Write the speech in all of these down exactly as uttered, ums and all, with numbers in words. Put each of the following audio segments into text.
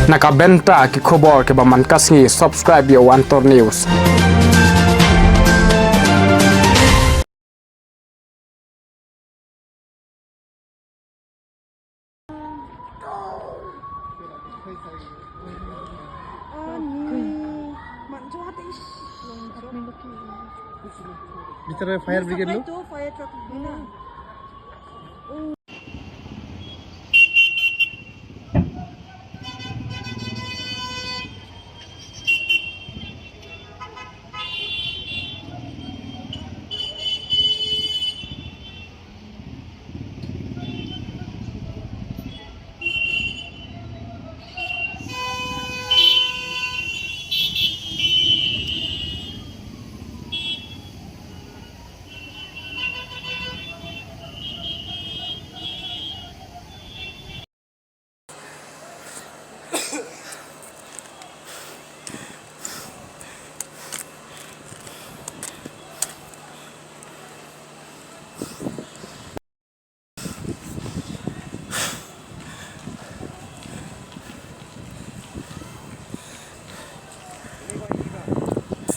Na ka bynta ki khubor kiba man ka sngi, subscribe ïa u Antor News. Bitar fire brigade lo?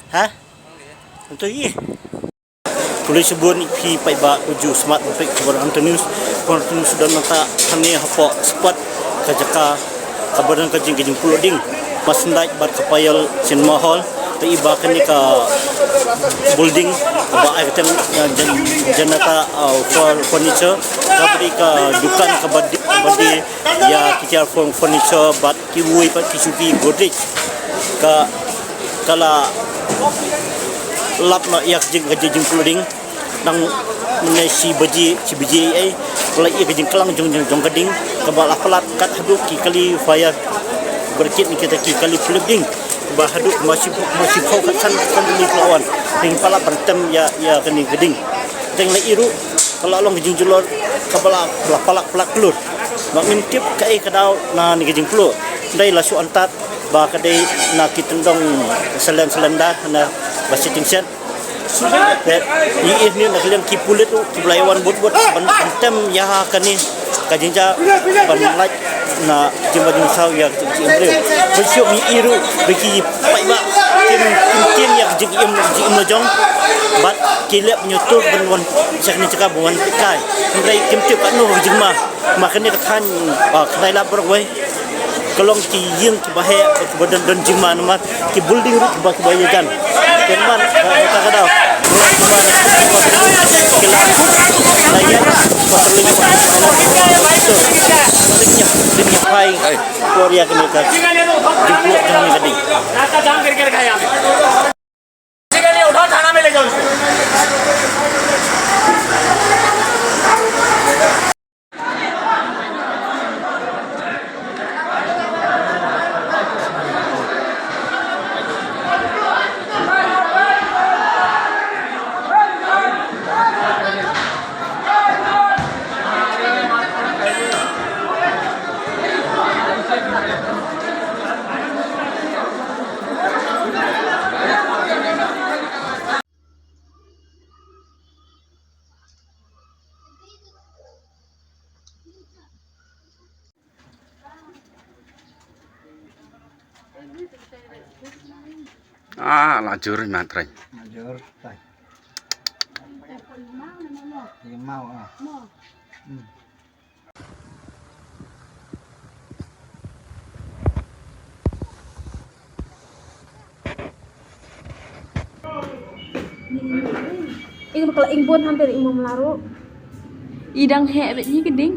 Ha? Untuk ye. Khublei shibun ïa phi paidbah ba ju smat peit khubor Antor News. Khubor Antor News don nangta hangne hapoh spot ka jaka kaba don ka jing, ka jingpluh ding. Ba sdang bad ka Payal Cinema Hall. Te i ba kane ka building kaba ai ka kyrteng, uh, Jan-, Janata, uh, for Furniture. Kaba dei ka dukan kaba dei, kaba dei ïa ki tiar furniture bad kiwei pat ki shuki Godrej. Ka, ka la lap noh ïa ka jing, ka jingpluh ding. Nang mynne shi baje, shi baje ei, ka la ïa ka jingklang jong, jong, jong ka ding, kaba la palat kat haduh ki kali fire brigade ne kita ki kali pynlip ding. Ba haduh ma shi, ma shiphew kat san, san tylli ki la wan. Ding palat ban tem ïa, ïa kane ka ding. Teng la ïa ruh, ka la long ka jingjulor, kaba la, la palat, palat klur. Ba ngim tip kaei ka daw na kane ka jingpluh. Dei la shu antad, ba ka dei na ki tyndong selen, selenda, na ba shiteng shen. Te, ïa ïa ni na ka liang ki pulit ruh, ki ba la ïa wan bud bud, ban, ban tem ïa kane, ka jingjia, ban lait, na, ki jingba jingsaw ïa, ki jingim briew. Ban shu ïa ïa ruh, ba ki paidbah, kim, kim ktien ïa ki jingim, jingim la jong, bad ki leh ban ïa tur ban wan, sha kane jaka ban wan kai. Hynrei kim tip katno ka jingma. Ma kane ka thaiñ, ah, kane la baroh wei. Ka long ki ïing kiba heh, kiba don, don jingma namar ki building ruh kiba, kiba ïajan. Te namar, ah, kata ka daw. Ki la, la ïa, ba ka ling, ling ïa, ling ïa phai. Por ïa kane ka jingpluh jong kane ka ding. Ah, la jur ma trei. La jur, trei. Limau, ah. Hmm. Ing bakla ing bun hampir ing bun melaru. I dang heh bet nyi keding.